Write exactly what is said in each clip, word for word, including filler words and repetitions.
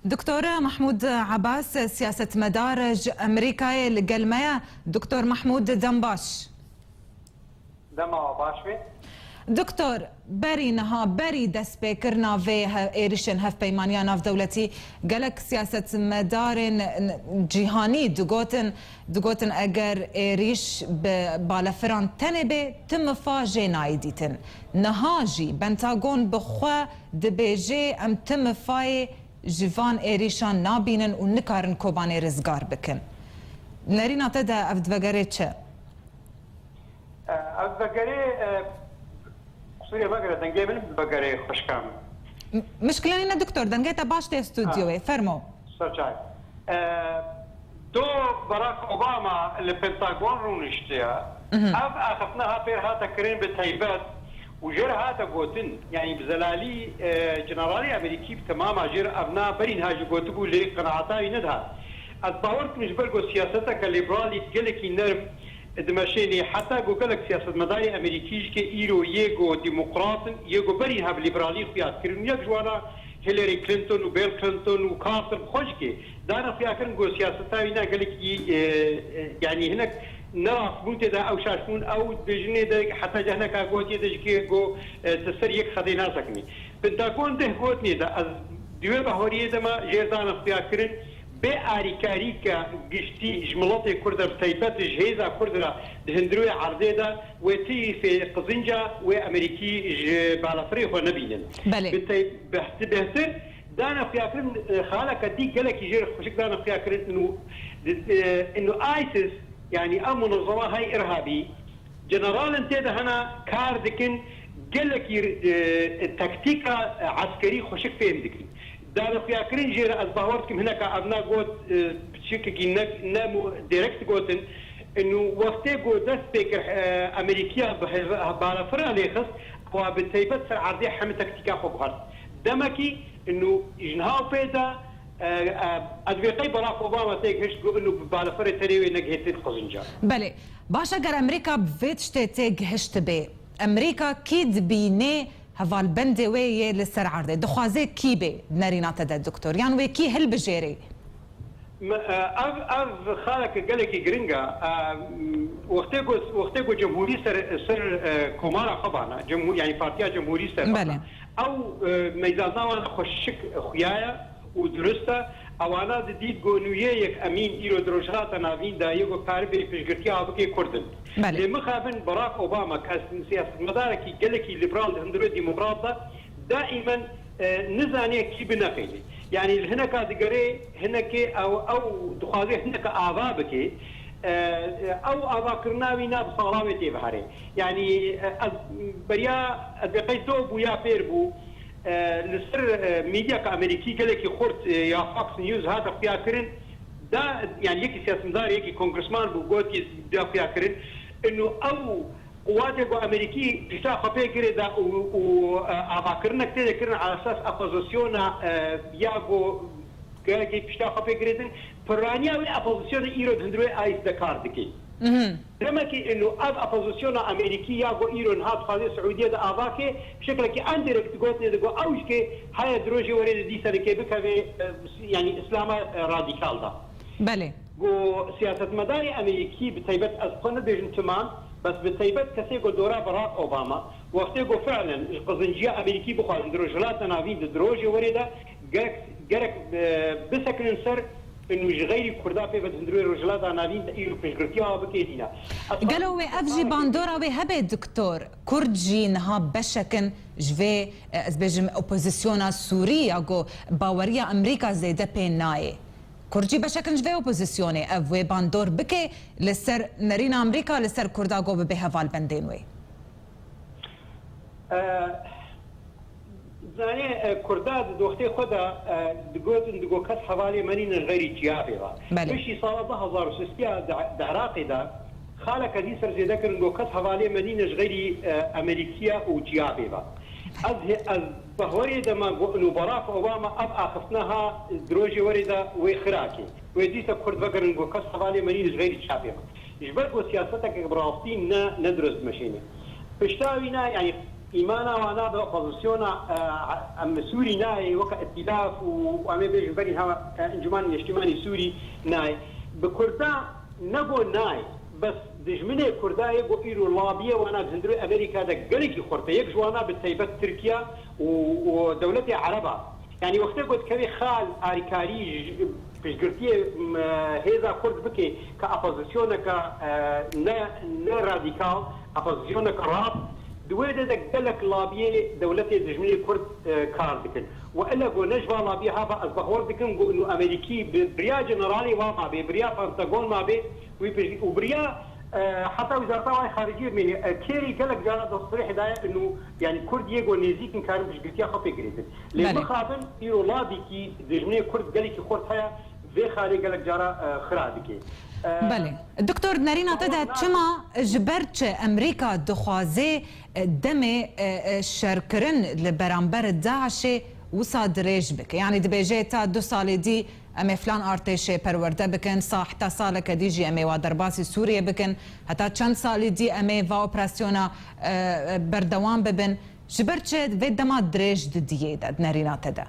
Doktor Mahmûd Ebas, siyasetmedar ji Amerîkayê li gel me ye. Doktor Mahmûd, dem baş. Dema we baş be. Doktor, berî niha, berî destpêkirina vê he-, êrişên hevpeymaniya navdewletî, gelek siyasetmedarên n-, cîhanî digotin, digotin eger êrîş bi balefiran tenê bê, ti mifa jê nayê dîtin. Niha jî Pentagon bi xwe dibêje, em ti mifayê ji van êrîşan nabînin û nikarin Kobanê rizgar bikin. Nerîna te de ev divegerê çi? Ev vegerê, e, qusûrê vegere, dengê min vegerê xweşka min. M-, mişkile nîne doktor, dengê te baş tê stûdyoyê, fermo. Ser çay. E, do Barack Obama li Pentagon rûniştiye. Mhm. Ev axiftina ha pêr hate kirin bi taybet û jê re hate gotin, yanî bi zelalî, e, generalê Amerîkî bi temama jê re ev na berî niha jî gotibû, lê qenaeta wî nedihat. Ez bawer dikim ji ber ku siyaseteke lîberalî gelekî nerm dimeşênê, heta ku gelek siyasetmedarê Amerîkî jî ke îro yê ku demokrat in, yê ku berî niha bi lîberalî xuya dikirin û yek ji wana Hillary Clinton û Bill Clinton û Carter bi xwe jî ke dane xuya kirin ku siyaseta wî ne gelekî, e, e, yanî hinek ne rastbûn tê de, ew şaş bûn, ew dibêjinê de heta cahneka gotiye de jî ke ku, e, tu ser yek xedê nasekinî. Pentagon deh gotinê de, ez di wê bahoriyê de me jêr dane xuya kirin, bê arîkarîka giştî ji miletê Kurd re, bi taybet ji hêza Kurd re di hundirê erdê de, wê tirîfê qizinca wê Amerîkî ji balafirê xwe nebînin. Belê. Bi tay-, behti-, bêhtir dane xuya kirin, e, xaleke dî gelekî jêr xweşik dane xuya kirin, inu, di, e, inu ISIS, yanî ev munezema hay irhabî, Generalên tê de hene kar dikin, gelekî, e, taktîka, e, eskerî xweşik fêm dikin. Danexuyakirin jê re ez bawer dikim hineka ev na got, e, piçikekî ne, ne mu-, direkt gotin. Inu wextê ku dest pê kir, e, Amerîkiya bi hêv-, balafira lê xist, wa bi taybet ser erdê hemî taktîka xwe guhert. Demekî inu ji niha pê de, e, e, ez vê qey Barack Obama tê gihişt ku inu bi balafirê tenê wê negihêtin qizinca. Belê. Baş, eger Amerîka bi vê tiştê tê gihiştibê, Amerîka kî dibînê hevalbendê wê yê li ser erdê? Dixwazê kî bê nerîna te de doktor? Yan wê kî hilbijêrê? Me, e, ev, ev xaleke gelekî giring e. E, wextê ku, wextê ku cemhûrî ser, ser, e, komara xwe bana, cemhû-, yanî Partiya Cemhûrî ser bana. Belê. Ew, e, meyzalna wan xweşik xuya ye. û dirust e, ewana didît ku nû yê yek Emîn îro di Rojhilata Navîn de yê ku karibê piştgirtiya bike Kurd in. Belê. Lê mixabin Barack Obama, ke siyasetmedarekî gelekî lîberal di hundirê demokrat de, daîmen, e, nizaniye kî bi nexêlê. Yanî li hineka digere, hinekê ew, ew dixwaze hineka ava bike, e, ew avakirina wî na bi sala wê tê biherê. Yanî, e, ez beriya, ez bê qey do bû ya pêr bû, e, li ser, e, medyaka Amerîkî gelekî xurt, e, ya Fox News hate xuya kirin, da, yanî yekî siyasetmedar, yekî kongresman bû, gotî da xuya kirin, inu ew quwatê ku Amerîkî pişta xwe pê girê da û, û, e, avakirinek tê de kirin ala esas opozisyona, e, ya ku gelekî pişta xwe pê girêdin, piraniya wê opozisyona îro di hundirê ICE de kar dike. Mhm. Demekî inu ev opozisyona Amerîkî ya ku îro niha dixwaze Siûdiyê de ava ke, bi şeklekî endirekt gotinê de ku ew jî ke heye di rojê werê de dîsa dike bikeve, e, yanî Îslama, e, radîkal de. Belê. Ku siyasetmedarê Amerîkî bi taybet ez xwe nebêjim timan, bes bi taybet kesê ku dora Barack Obama, wextê ku fiilen ji qizinciya Amerîkî bixwazin di Rojhilata Navîn de di rojê werê de gerek, gerek, e, bisekinin ser û ji xeyrî Kurda pê ve di hundirê Rojhilata Navîn de îro piştgirtiya bike nîne. Gelo wê ev jî bandora wê hebe, doktor? Kurd jî niha beşek in ji vê, e, ez bêjim, opozisyona Sûrî ya ku baweriya Amerîka zêde pê nayê. Kurd jî beşek in ji vê opozisyonê, ev wê bandor bike li ser nerîna Amerîka li ser Kurda ku bibe hevalbendên wê? E, zanê, e, Kurda di doxtê xwe de, e, digotin, digo kes hevalê me nîne ji xeyrî çiyabê ve. Belê. Piştî sala du hazar û sêzdeh de, di Iraqê de xaleke dî ser zêde kirin, go kes hevalê me nîne ji xeyrî, e, Amerîkiya û çiyabê ve. Ez hê-, ez bahwerê de me got, û Barack Obama ev axiftina ha di rojê werê de wê xirakê. Wê dîsa Kurd vegerin, go kes hevalê me nîne ji xeyrî çiyabê ve. Ji ber ku siyaseteke bi rastî ne, ne dirust dimeşêne. Pişta wî ne, yanî Îmana wan nabe opozisyona, e, em Sûrî nayê, weke îtîlaf û em ê bêjin berî hema, e, Encûmena Neştîmanî Sûrî nayê. Bi Kurda ne go nayê, bes dijminê Kurda yê go îro labiyê wana di hundirê Amerîka de gelekî xurt e. Yek ji wana bi teybet Tirkiye û, û dewletê Ereba. Yanî wextê ku dikeve xal alîkarî ji piştgirtiyê, m, hêza Kurd bike ke opozisyoneke, e, ne, ne radîkal, opozisyoneke rast, di wê de de gelek labiyê dewletê dijminê Kurd, e, kar dikin. Û ele ku ne ji van labiyê hava ez bawer dikim ku û Amerîkî bi, bi riya generalê wa mabe, bi riya Pentagon mabe, wî piştî û bi riya, e, heta Wezareta Wayê Xariciyê bimîne, e, kêrî gelek cara de sirêh daye û, yanî Kurd yê ku nêzîk in karin piştgirtiya xwe pê girêtin. Lê Belê. mixabin îro labîkî dijminê Kurd gelekî xurt heye, vê xalê gelek cara, e, xira dike. E, Belê. Doktor, nerîna te de çima, ji ber çi Amerîka dixwaze, e, demê, e, e, şerkirin li beramber DAIŞê wisa dirêj bike? Yanî dibêje ta du salê dî em ê filan artêşê perwerde bikin, sa heta saleke dî jî em ê wa derbasî Sûriyê bikin, heta çend salî dî em ê va operasyona, e, e, berdewam bibin. Ji ber çi vê dema dirêj di diyê de, di nerîna te de?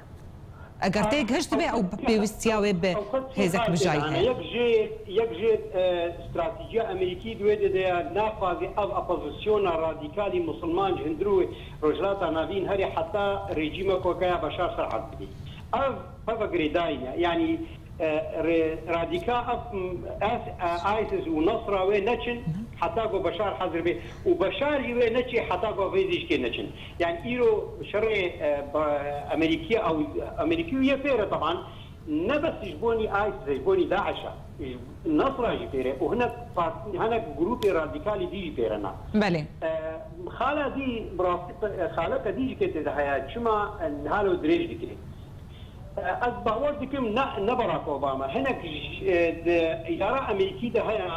Eger tê gihişt dibe ew pêwîstiya wê bi hêzek mijayî heye. Yek jê, yek jê, e, stratejiya Amerîkî di wê de de ya naxwaze ev opozisyona radîkalî misilman ji hundirê Rojhilata Navîn herê heta rejîma ku heye ya Beşar ser erd bidê. Ev, ev girêdayî ye. Yanî, e, re-, radîka ev, e, ISIS û Nasra wê neçin heta ku Beşar hazir be û Beşar jî wê neçê heta ku vê zîşkê neçin. Yanî îro şerê, e, ba-, Amerîkî ew, Amerîkî û yê pêre teban ne bes ji bonî ISIS e, ji bonî DAIŞ e. Ji Nasra jî pêre û hinek part-, hinek grûpê radîkalî dî jî pêre ne. Belê. E, xala dî bi rastî, e, xaleke dî jî ke tê de heye, çima, e, halo dirêj dikire? E, ez bawer dikim ne, ne Barack Obama. Hinek ji, e, di îdara Amerîkî de heye,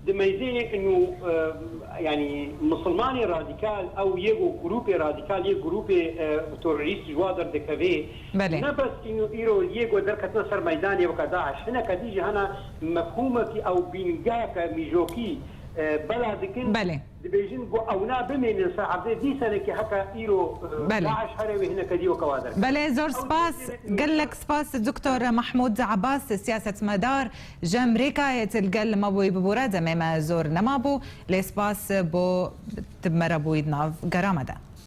di meyzênê inu, e, yanî misilmanê radîkal, ew yê ku grûpê radîkal, yê grûpê, e, terorîst ji wa derdikevê. Belê. Ne bes inu îro yê ku derketine ser meydanê weke DAIŞ. Hineke dî jî hene mefhûmekî ew bîngeheke mîjokî, e, bela dikin. Belê. Dibêjin ku ewna bimênin ser erdê, dîsenekî heka îro, e, Belê. DAIŞ here wê hineke dî weke wa derkeve. Belê, zor Ew spas, dibêjin gelek spas Doktor Mahmud Abbas, siyasetmedar ji Amerîkayê, tu li gel me bûyî. Bibûre demê me zor nemabû, lê spas bo tu me re bûyî di nav gera me de.